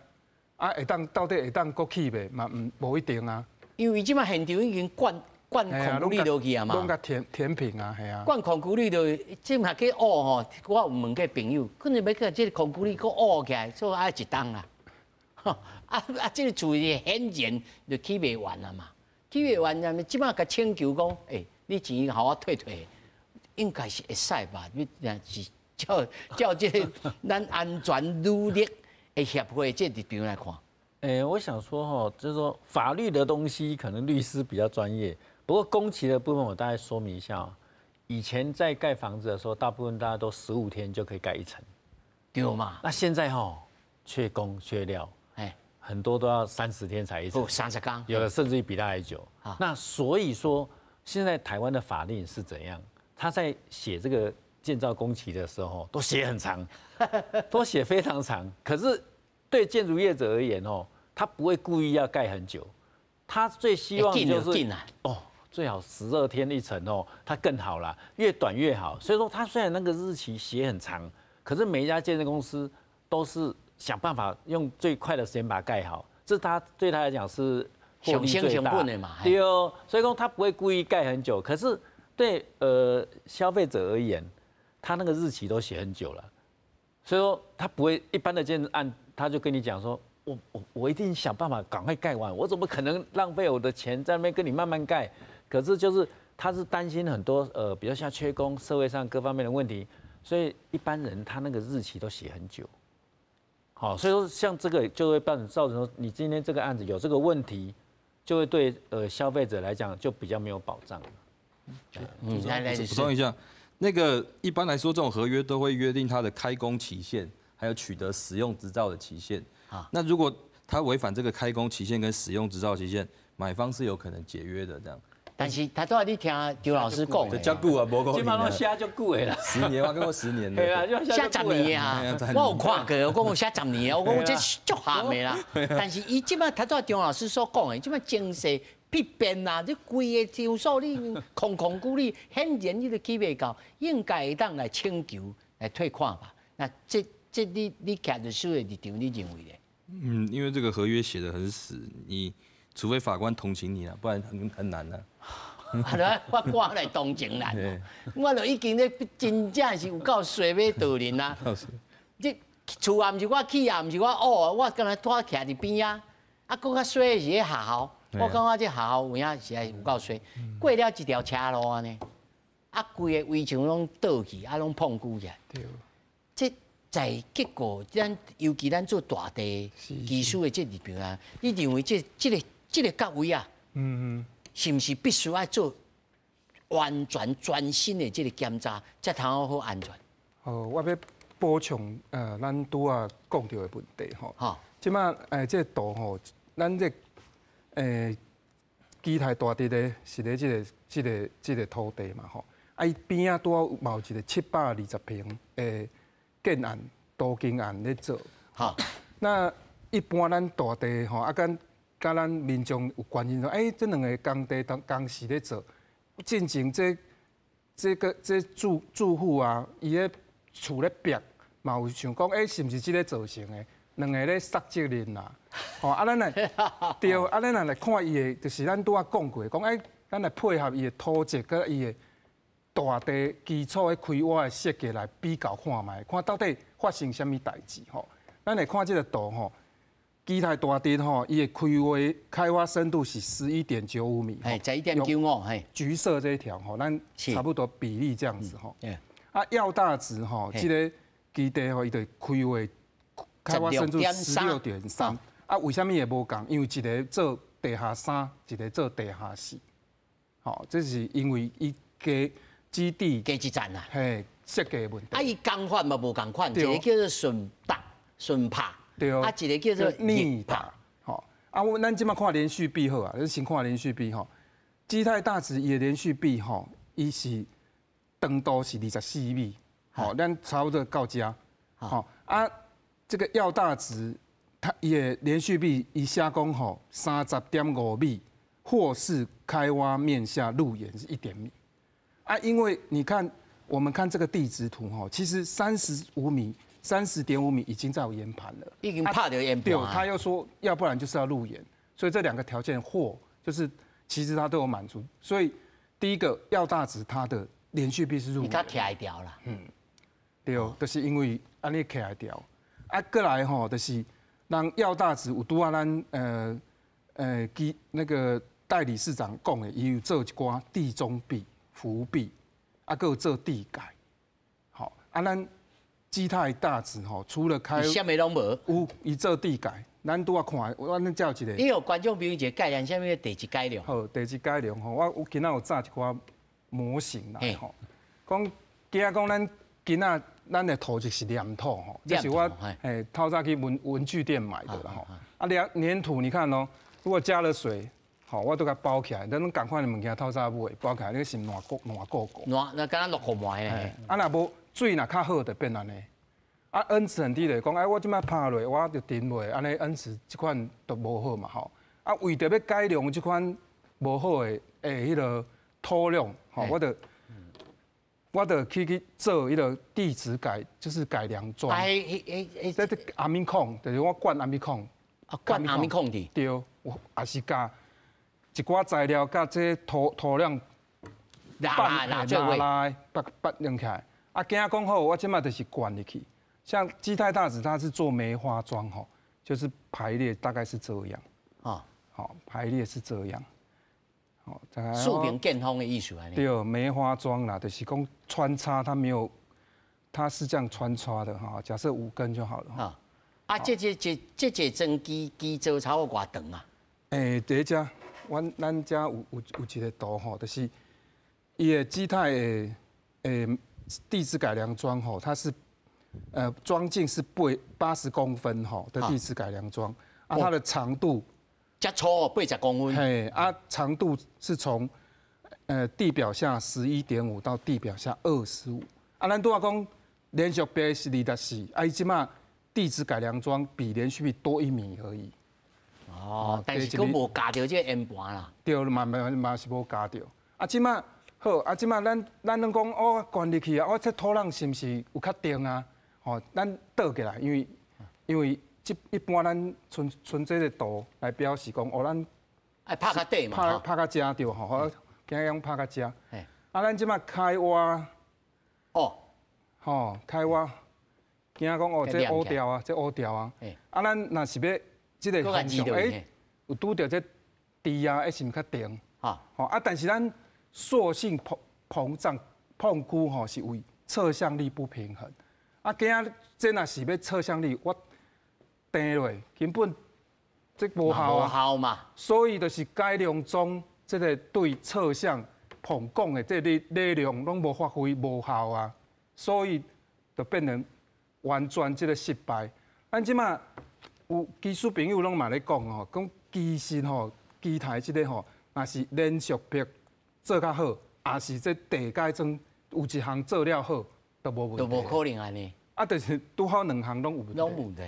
啊，會當到底會當閣起袂？嘛毋無一定啊。因為這擺現場已經灌灌空氣落去啊嘛，攏共填平啊，係啊。灌空氣落去，這擺去挖吼，我有問過朋友，可能欲共這個空氣閣挖起來，所以愛一冬啦。啊！這個厝顯然就起袂完啊嘛，起袂完啊！這擺共請求講，欸，你錢予我退退，應該是會使吧？你若是照這個咱安全努力的協會這立場來看，欸，我想說吼，就是說法律的東西可能律師比較專業，不過工期的部分我大概說明一下哦。以前在蓋房子的時候，大部分大家都15天就可以蓋一層，對嘛？那現在吼缺工缺料，哎，很多都要30天才一层，30天，有的甚至于比他还久。那所以说，现在台湾的法令是怎样？他在写这个建造工期的时候，都写很长，都写非常长。可是对建筑业者而言哦，他不会故意要盖很久，他最希望就是哦，最好12天一层哦，它更好啦，越短越好。所以说，他虽然那个日期写很长，可是每一家建设公司都是想办法用最快的时间把它盖好，这他对他来讲是获利最大。对哦，所以说他不会故意盖很久。可是对消费者而言，他那个日期都写很久了，所以说他不会一般的建案，他就跟你讲说，我一定想办法赶快盖完，我怎么可能浪费我的钱在那边跟你慢慢盖？可是就是他是担心很多比较像缺工、社会上各方面的问题，所以一般人他那个日期都写很久。好，所以说像这个就会造成说，你今天这个案子有这个问题，就会对消费者来讲就比较没有保障。嗯，来来补充一下，那个一般来说这种合约都会约定它的开工期限，还有取得使用执照的期限。那如果他违反这个开工期限跟使用执照期限，买方是有可能解约的这样。但是他都你听张老师讲的，遮久啊，无基本上写足久的啦。10年，我讲过十年。对啊，写十年啊，我有看过，我讲有写十年啊，我讲这足譀的啦。但是伊这摆头拄张老师所讲的，这摆情势变变啦，这规个场所你空空久你显然你都起袂到，应该会当来请求来退款吧？那这你徛律师的立场，你认为咧？嗯，因为这个合约写得很死，你除非法官同情你了，不然很难的。啊，法官来同情咱，我就已经咧真正是有够衰尾道人啊！这厝也毋是我起，也毋是我学，我敢若拄徛伫边仔，啊，阁较衰的是彼学校，我感觉这学校有影实在有够衰，过了一条车路按呢，啊，规个围墙拢倒去，啊，拢膨久起来。对。这在结构，咱尤其咱做大地技术的这立场啊，你认为这个角位啊，是毋是必须爱做完全全新的这个检查，才通好安全？哦，我欲补充，咱拄仔讲著的问题吼。好。这摆这个图吼，咱这基泰大直的是咧这个土地嘛吼。啊，伊边仔拄仔嘛有一个720坪的建案、都更案咧做。好。那一般咱大地吼，啊，佮咱民众有关心说，欸，这两个工地同同时咧做，进前这住户啊，伊咧厝咧壁嘛有想讲，欸，是毋是这个造成的？两个咧捒责任啦。吼，啊，咱来对，啊，咱若来看伊的，就是咱拄仔讲过，讲欸，咱来配合伊的土质，佮伊的大地基础的开挖的设计来比较看觅，看到底发生啥物代志吼。咱来看这个图吼。基泰大直吼，伊的开挖深度是11.95米，嘿，11.95，嘿，橘色这一条吼，咱差不多比例这样子吼。啊，耀大直吼，这个基地吼，伊就开挖深度16.3。啊，为啥物会无仝？因为一个做地下三，一个做地下四。吼，这是因为伊加基地加一层啊，嘿，设计的问题。啊，伊工法嘛无仝款，一个叫做顺打顺拍。对，啊，一个叫做逆打，吼，啊，我咱这摆看连续壁好啊，咱先看连续壁吼。基泰大直伊的连续壁吼，伊是长度是24米，吼，咱差不多到遮，吼，啊，这个耀大直，它伊的连续壁伊写讲吼30.5米，或是开挖面下路沿是1点米，啊，因为你看我们看这个地质图吼，其实35米。30.5米已经在有岩盘了，已经拍著岩盘。对，他又说，要不然就是要路沿，所以这两个条件或就是其实他都有满足。所以第一个耀大直它的连续壁是入，它徛会牢啦。嗯，对，就是因为按呢徛会牢。啊，过来吼，就是人耀大直有拄仔咱基那个代理市长讲的，伊有做一寡地中壁、扶壁，啊，阁有做地盖。好，啊，咱。基泰大直吼，除了开，啥物拢无。有，伊做地盖，咱拄仔看，我咱遮有一个。你予观众朋友一个概念，啥物叫地质改良？好，地质改良吼，我有今仔有扎一寡模型来吼，讲惊讲咱今仔咱的土就是黏土吼，这是我嘿透早去文具店买的啦吼。啊，黏土你看哦，如果加了水，吼，我都共包起来，咱攏仝款的物件透早买包起来，你是烂糊烂糊糊。烂，那敢若落雨糜咧。啊，若无水若较好，就变按呢。啊，N 值很低的，讲哎，我这摆拍落，我就沉落，按呢 N 值这款都无好嘛吼。啊，为著欲改良这款无好的彼个土壤，吼，我就去做彼个地质改，就是改良桩。哎哎哎，这阿米矿，就是我灌阿米矿。啊，灌阿米矿的。对，我也是共一寡材料佮这土壤拉拉拉拉，拔拔用起来。啊，惊讲好，我这摆就是灌入去。像基泰大直，它是做梅花桩吼，就是排列大概是这样。啊，好，排列是这样。好，四平见方的意思啊。对，梅花桩啦，就是讲穿插，它没有，它是这样穿插的哈。假设五根就好了。啊，啊，这这桩基基座差不多偌长啊？欸，伫遮，咱遮有一个图吼，就是伊的基泰的地质改良桩吼，它是桩径是80公分吼的地质改良桩，啊，它的长度。遮粗80公分。嘿，啊，长度是从地表下11.5到地表下25。啊，咱拄仔讲连续壁是24，啊，伊这马地质改良桩比连续壁多1米而已。哦，但是阁无咬著这个岩盘啦。对，嘛是无咬著。啊，这马好，啊，这马咱拢讲哦，灌入去啊，哦，这土壤是毋是有较定啊？吼，咱倒过来，因为这一般咱賰这个图来表示讲，哦，咱爱拍较底嘛，拍较遮对吼，我惊讲拍较遮。啊，咱这马开挖，哦，吼，开挖，惊讲哦，这乌掉啊，这乌掉啊。啊，咱若是欲这个方向，欸，有拄著这低压，是毋较定？吼啊，但是咱塑性膨胀膨箍吼，是为侧向力不平衡。啊，惊这若是欲侧向力，我钉落根本这无效啊，无效嘛。所以就是改良桩这个对侧向膨胀的这个力量拢无发挥，无效啊，所以就变成完全这个失败。咱这马有技术朋友拢嘛咧讲吼，讲其实吼基泰这个吼，若是连续壁做较好，也是这地改桩有一项做了好，都无问题。都无可能按呢。啊，就是拄好两项拢有问题。拢问题。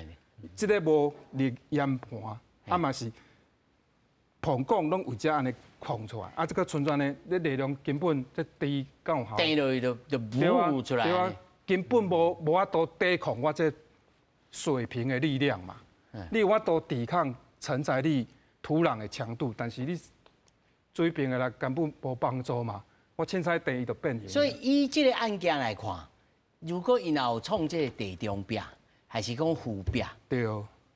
这个无入岩盘，啊嘛是膨胀拢为遮按呢膨出来，啊这个賰按呢，你力量根本这低敢有效？钉落去就无出来。对啊，根本无法度抵抗我这水平的力量嘛。你有法度抵抗承载力、土壤的强度，但是你水平的啦根本无帮助嘛。我凊彩钉伊就变形。所以以这个案件来看，如果伊若有创这个地中壁，还是讲附壁，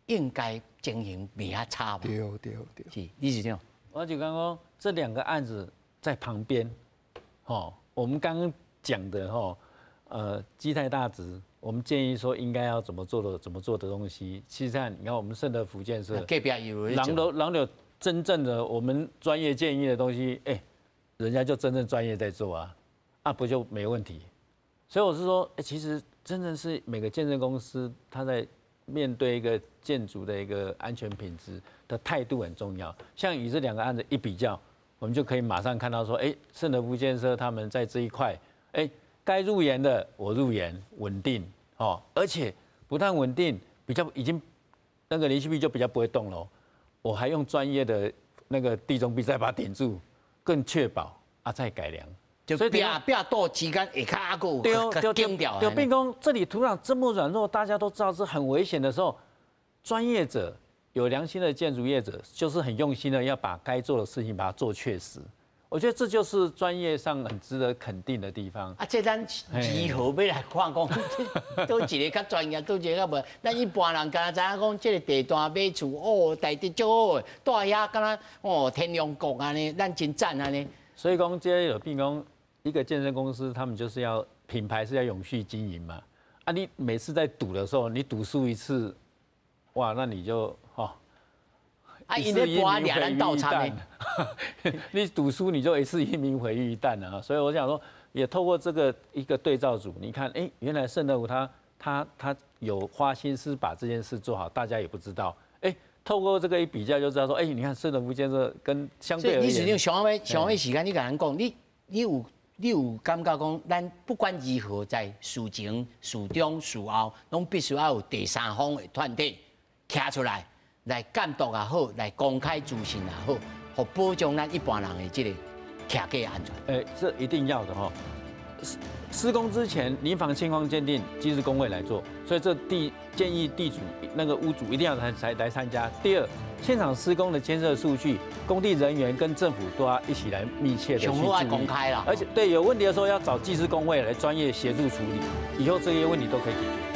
应该情形袂遐差吧？对对对。是，理事长。我就刚刚这两个案子在旁边，吼，我们刚刚讲的吼，基泰大直，我们建议说应该要怎么做的，怎么做的东西，其实上你看我们圣德福建设，隔壁有人都人有真正的我们专业建议的东西，哎，人家就真正专业在做啊，啊不就没问题？所以我是说，哎，其实真正是每个建设公司，他在面对一个建筑的一个安全品质的态度很重要。像以这两个案子一比较，我们就可以马上看到说，哎，圣德福建设他们在这一块，哎，该入岩的我入岩稳定哦，而且不但稳定，比较已经那个连续壁就比较不会动了，我还用专业的那个地中壁再把它顶住，更确保啊再改良。所以壁壁倒之间下跤阁有较紧掉。对，变讲这里土壤这么软弱，大家都知道是很危险的时候，专业者、有良心的建筑业者，就是很用心的要把该做的事情把它做确实。我觉得这就是专业上很值得肯定的地方。啊，这咱如何欲来看讲，佗一个较专业，佗一个较无。咱一般人敢若知影讲，这个地段买厝哦，台地足好的，蹛遐敢若哦天龙国按呢，咱真赞按呢。所以讲，这有变讲。一个建设公司，他们就是要品牌是要永续经营嘛。啊，你每次在赌的时候，你赌输一次，哇，那你就哈，啊，𪜶咧博掠咱斗参你赌输你就一次一命毁于一旦了啊。所以我想说，也透过这个一个对照组，你看，哎，原来圣德福他有花心思把这件事做好，大家也不知道，哎，透过这个一比较就知道说，哎，你看圣德福建设跟相对而言，你是上尾上尾时间，你共咱讲，你有感觉讲，咱不管如何在事前、事中、事后，攏必須要有第三方的團體徛出來，來監督也好，來公開資訊也好，予保障咱一般人的這個徛架安全。欸，這一定要的哈。施工之前，民房現況鑑定，技師公會來做，所以這地建議地主那個屋主一定要來參加。第二，現場施工的監測數據，工地人員跟政府都要一起來密切的去注意。公開啦，而且對有問題的時候要找技師公會來專業協助處理，以後這些問題都可以解決。